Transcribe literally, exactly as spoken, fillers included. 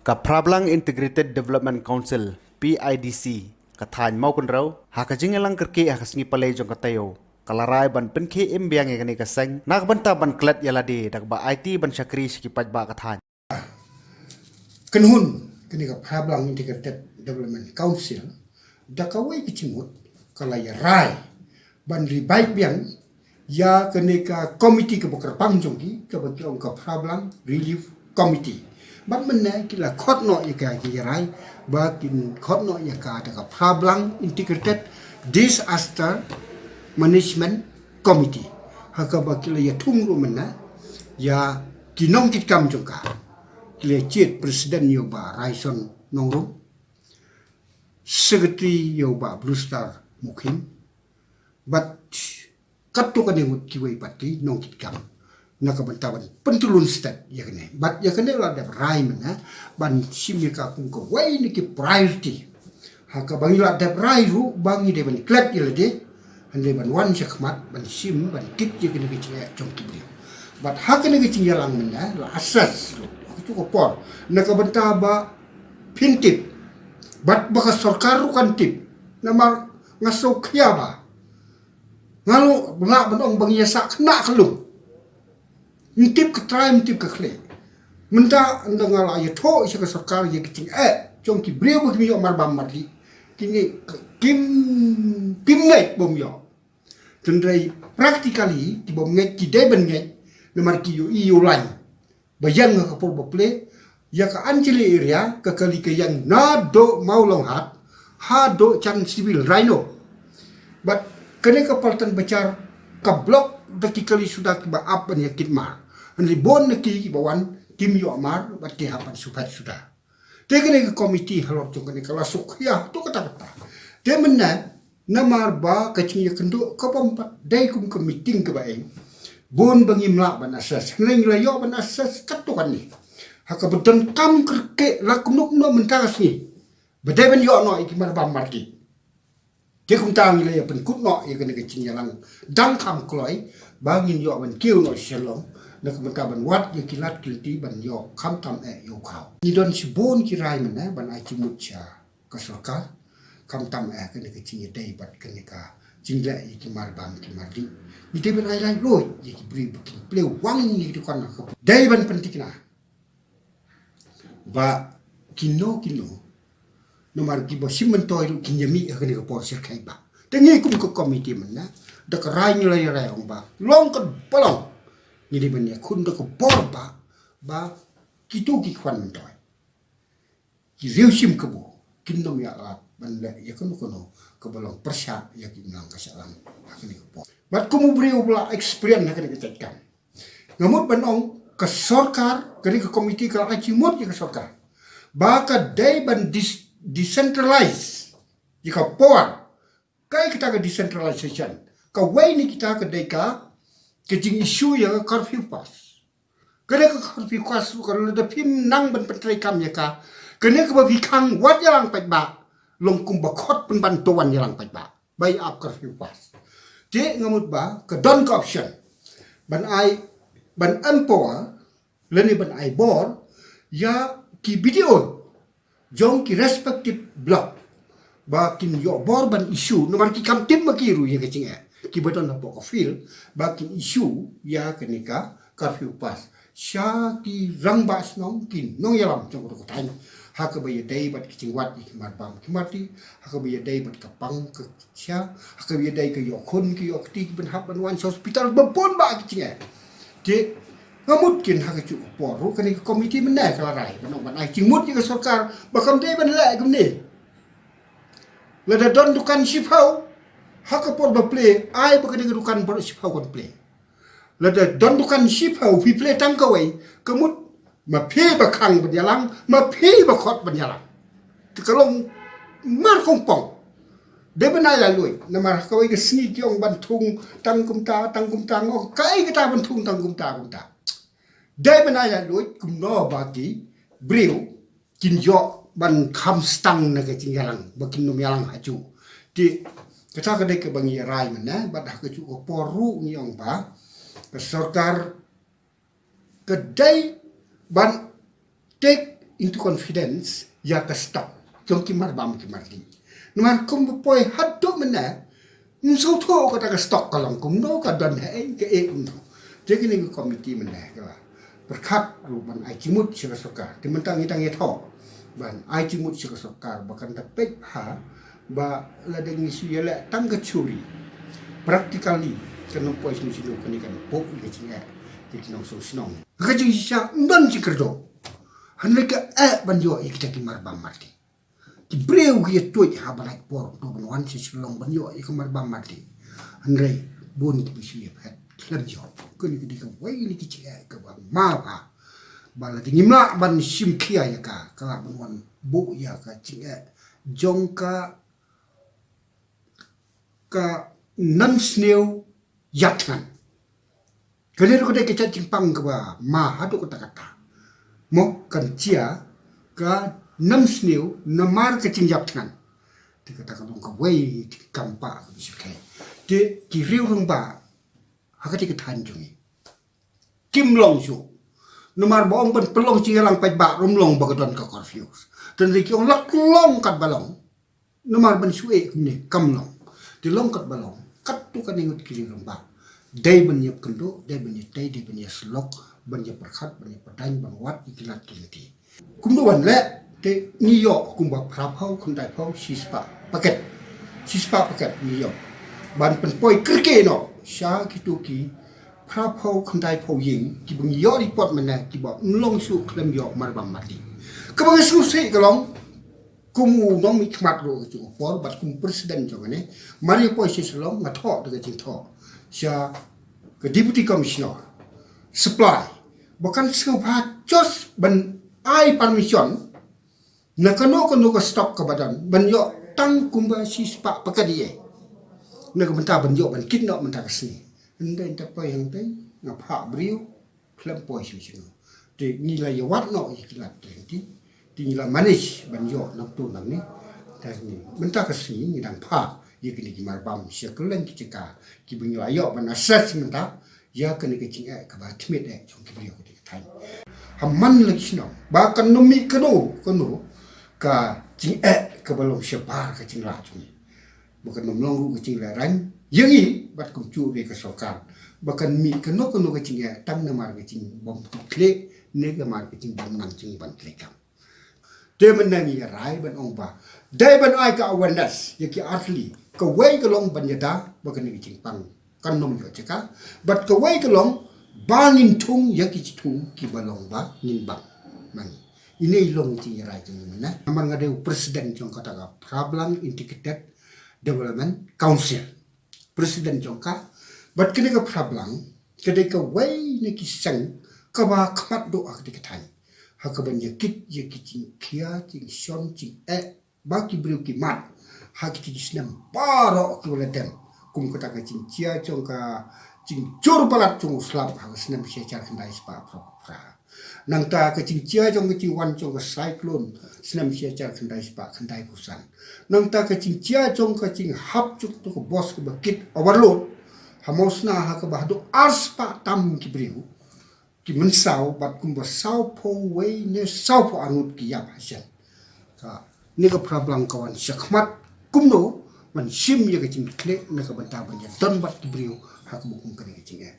Ka Prablang Integrated Development Council, P I D C, ka thaiñ Mawkynrew, ha ka jingïalang kyrkieh ha ka sngi Palei jong ka taïew, ka la rai ban pynkhie im biang ïa kane ka seng na ka bynta ban klet ïa lade da kaba aiti ban shakri sha ki paidbah ka thaiñ. Kynhun kane ka Prablang Integrated Development Council da kawei ka jingmut ka la ïa rai ban revive biang ïa kane ka komiti kaba kyrpang jong ki, kaba ki ong ka Prablang Relief Committee. Bad mynne ki la khot noh ïa ka, ki ïa rai ba kin khot noh ïa ka da ka Prablang Integrated Disaster Management Committee, ha kaba ki la ïa thung ruh mynne ïa ki nongkitkam jong ka. Ki la ïa jied, president ïa u Bah Raison Nongrum, secretary ïa u Bah Bluestar Mukhim, bad katto katne ngut kiwei pat ki nongkitkam na ka bynta ban pyntylun stet ïa kane. Bad ïa kane la dep rai mynne ban shim ïa ka kum kawei na ki priority, ha kaba ngi la dep rai ruh ba ngi dei ban klet ïa lade, hynrei ban wan sha khmat ban shim ban kit ïa kane ka jingeh jong ki briew. Bad ha kane ka jingïalang mynne la assess ruh ha kajuh ka por na ka bynta ba phin tip bad ba ka sorkar ruh kan tip. Namar nga sngewkhia ba nga ruh lah ban ong ba ngi ïa sah khynnah ka lum. Ym tip ka trai, ym tip ka khlieh. Mynta ynda nga la ïathuh sha ka sorkar ïa ka jingeh jong ki briew ba kim ïoh marbam mardieh, kine kim, kim ngeit bym ïoh. Hynrei practically ki bym ngeit ki dei ban ngeit, namar ki ïohi ïoh lain ba ïeng ha ka por ba plie. Ïa ka Anjali area ka kali ka ïeng naduh Mawlonghat haduh Jan Civil Rhino. Bad kane ka Paltan Bazar ka block da ki kali suda kiba ap ban ïa kit mar. Hynrei bun na ki kiba wan kim ïoh mar bad ki hap ban shu phet suda. Te kane ka komiti halor jong kane ka la sngewkhia haduh katta katta. Te mynne namar ba ka jingïakynduh ka bym pat dei kum ka meeting kaba eng, bun ba ngim lah ban assess. Hynrei ngi la ïoh ban assess katto katne ha kaba donkam kyrkieh la kumno kumno mynta ka sngi ba dei ban ïoh noh ïa ki marbam mardieh. Te kumta ngi la ïa pynkut noh ïa kane ka jingïalang dang kham kloi ba ngin ïoh ban kiew noh sha Shillong na ka bynta ban wad ïa ki lad ki lynti ban ïoh khamtam eh ïa u khaw. Ngi don shibun ki rai mynne ban ai jingmut sha ka sorkar, khamtam eh kane ka jingïadei bad kane ka jingleh ïa ki marbam ki mardieh. Ngi dei ban ai laitluid ïa ki briew ba kin plie wang ïa ki dukan ha ka, dei ban pynthikna ba kino kino namar kiba shim myntoi ruh kin ïa mih ha kane ka por syrkhei ba. Te ngi kum ka komiti mynne da ka rai ngi la ïa rai ong ba long kaba long ngi dei ban ïakhun da ka bor ba, ba kito ki khwan myntoi, ki riew shim kabu kin nym ïa lap ban leh ïa kano kano kaba long pyrshah ïa ki imlang ka shahlang ha kane ka por. Bad kum u briew uba la experience ha kane ka jait kam, nga mut ban ong ka sorkar, kane ka komiti ka la ai jingmut ïa ka sorkar ba ka dei ban dis-, decentralize ïa ka power. Kaei kata ka decentralization? Kawei na kita ka dei ka, ka jing issue ïa ka curfew pass. Kane ka curfew pass ruh ka, lada phim nang ban pyntreikam ïa ka, kane kaba phi khang wat ïalang paidbah long kumba khot pynban to wan ïalang paidbah ba ïa ap curfew pass. Te nga mut ba ka don ka option ban ai, ban empower lane ban ai bor ïa ki B D O jong ki respective block ba kin ïoh bor ban issue, namar ki kham tip ma ki ruh ïa ka jingeh, kiba don hapoh ka field, ba kin issue ïa kane ka curfew pass sha ki rangbah shnong, ki nongïalam jong ka thaiñ, ha kaba ïadei bad ka jingwad ïa ki marbam ki mardieh, ha kaba ïadei bad ka pang ka sia, ha kaba ïadei ka ïoh khun ka ïoh kti, ki ban hap ban wan sha hospital ba bun bah ki jingeh. Te nga mut kin ha kajuh ka por ruh kane ka komiti mynne ka la rai ban ong ban ai jingmut ïa ka sorkar ba kam dei ban leh kumne. Lada don dukan shiphew ha ka por ba plie, ai ba kane ka dukan baroh shiphew kan plie. Lada don dukan shiphew, phi plie tang kawei, ka mut ma phi ba khang ban ïalang, ma phi ba khot ban ïalang. Te ka long mar kongpong. Dei ban ai laitluid, namar kawei ka sngi ki ong ban thung tang kumta, tang kumta, nga ong kaei kata ban thung tang kumta kumta. Dei ban ai laitluid kumno ba ki briew kin ïoh ban kham stang na ka jingïalang ba kin nym ïalang hajuh. Te kata ka dei kaba ngi rai mynne, bad ha kajuh ka por ruh ngi ong ba ka sorkar ka dei ban take into confidence ïa ka stock jong ki marbam ki mardih. Namar kumba poi haduh mynne, ym sngewthuh kata ka stock ka long kumno, ka don haei, kaei kumno. Te kine ki committee mynne ka la pyrkhat ruh ban ai jingmut sha ka sorkar. Te mynta ngi dang ïathoh ban ai jingmut sha ka sorkar ba kan da peit ha, ba lada ngi shu ïaleh tang ka theory, practically kan ym poi shano shano, kane kan buh ïa ka jingeh ïa ki nongshong shnong. Ka jingshisha ym don jingkyrduh. Hynrei ka eh ban ïoh ïa kita ki marbam mardih. Ki briew ki ïa tuid ha ba lait por to ban wan sha Shillong ban ïoh ïa ka marbam mardih. Hynrei bun kiba shu ïa phet khlem ïoh. Kane ka dei kawei na ki jingeh kaba ma bha. Ba lada ngim lah ban shim khia ïa ka, ka lah ban wan buh ïa ka jingeh jong ka, ka nam sniew ïap thngan. Kane ruh ka dei ka jingpang kaba ma haduh katta katta. Mo, kan jia ka nam sniew namar ka jingïap thngan. Te kata ka long kawei ka kam ba ka bishar khlei. Te ki riew rangbah ha kata ka thaiñ jong ngi kim long shuh. Namar ba ong ban pynlong jingïalang paidbah ruh ym long ba ka don ka curfew. Te ki ong lah long kat ba long. Namar ban shu eh kumne kam long. Te long kat ba long, katto katne ngut ki riew rangbah dei ban ïa kynduh, dei ban ïa tei, dei ban ïa syllok, ban ïa pyrkhat, ban ïa pyrdain, ban wad ïa ki lad ki lynti. Kumno ban leh? Te ngi ïoh kumba phra phew, khyndai phew, shispah paket. Shispah paket ngi ïoh ban pynpoi kyrkieh noh sha kito ki phra phew, khyndai phew ïing kiba ngi ïoh report mynne kiba ym long shuh khlem ïoh marbam mardih. Kaba nga sngewsih ka long, kum u nongmihkhmat ruh ka jong ka por bad kum president jong kane, mar ïa poi sha Shillong nga thoh da ka jingthoh sha ka Deputy Commissioner Supply ba kan sngewbha just ban ai permission na kano kano ka stock kaba don ban ïoh tang kumba shispah paket ïa. Na ka bynta ban ïoh ban kit noh mynta ka sngi. Hynrei ynda poi hangtei nga phah briew khlem poi shuh shuh. Te ngi la ïa wad noh ïa ki lad ki lynti. Te ngi la manage ban ïoh nangto nangne. Te ngi mynta ka sngi ngi dang phah ïa kine ki marbam sha kylleng ki jaka kiba ngi la ïoh ban assess mynta ïa kane ka jingeh kaba tmiet eh jong ki briew ka dei ka thaiñ. Ha man la ki shnong ba kan ym mih kano kano ka jingeh kaba long shabar ka jinglah jong ngi. Ba kan ym long ruh ka jinglehraiñ ïa ngi bad kumjuh ruh ka sorkar. Ba kan mih kano kano ka jingeh tang namar ka jingbym khlieh ne namar ka jingbym nang jingban treikam. Te mynne ngi rai ban ong ba dei ban ai ka awareness ïa ki artylli, kawei ka long ban ïada ba kane ka jingpang kan ym ïoh jaka, bad kawei ka long ba ngin thung ïa ki jingthung kiba long ba ngin bang. Nang ine i long ka jingïarai jong ngi mynne. Namar nga dei u president jong kata ka Prablang Integrated Development Council, president jong ka. Bad kane ka Prablang ka dei kawei na ki seng kaba khmat duh ha kata ka thaiñ ha kaban ïa kit ïa ki jingkhia, jingshon, jingeh ba ki briew ki mad ha kiti ki snem baroh kiba la dep, kum kata ka jingjia jong ka jingjur palat jong u slap ha ka snem shi hajar khyndai spah phra. Nangta ka jingjia jong ka jingwan jong ka cyclone snem shi hajar khyndai spah khyndai phew san. Nangta ka jingjia jong ka jinghap jong katu ka bos kaba kit overload ha Mawsna ha kaba haduh ar spah tam ki briew ki mynsaw bad kumba saw phew wei ne saw phew arngut ki ïap ha shen. Kane ka Prablang ka wan shakhmat kumno ban shim ïa ka jingkitkhlieh na ka bynta ban ïadon bad ki briew ha kaba kum kane ka jingeh.